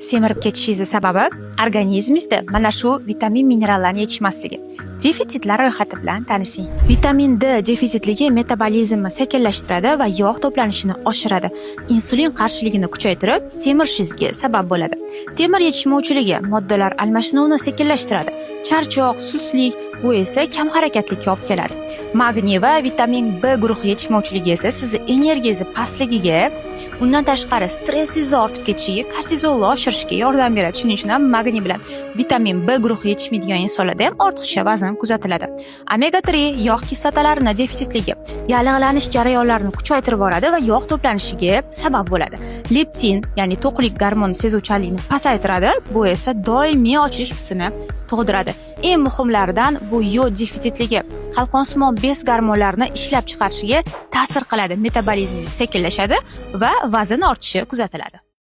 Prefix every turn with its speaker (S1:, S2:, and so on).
S1: Semirib ketishingizni sababi organizmingizda mana shu vitamin, minerallarni yetishmasligi. Defitsitlar ro'yxati bilan tanishing. Vitamin D defitsitligi metabolizmni sekinlashtiradi va yog' to'planishini oshiradi. Insulin qarshiligini kuchaytirib, semirishingizga sabab bo'ladi. Temir yetishmovchiligi moddalar almashinuvini sekinlashtiradi. Charchoq, sustlik, bu esa kam harakatlikka olib keladi. Magniy va vitamin B guruhi yetishmovchiligi esa sizni energiyangizni pastligiga, undan tashqari stressingizni ortib ketishiga, kortizolni oshirishiga yordam beradi. Shuning uchun ham magniy bilan vitamin B guruhi yetishmaydigan insonlarda ham ortiqcha vazn kuzatiladi. Omega 3 yog' kislotalarini defitsitligi yallig'lanish jarayonlarini kuchaytirib yuboradi va yog' to'planishiga sabab bo'ladi. Leptin, ya'ni to'qlik gormoni sezuvchanligini pasaytiradi, bu esa doimiy ochlik hissini tug'diradi. Eng muhimlaridan bu yod defitsitligi qalqonsimon bez gormonlarini ishlab chiqarishiga ta'sir qiladi, metabolizmingiz sekinlashadi va vazn ortishi kuzatiladi.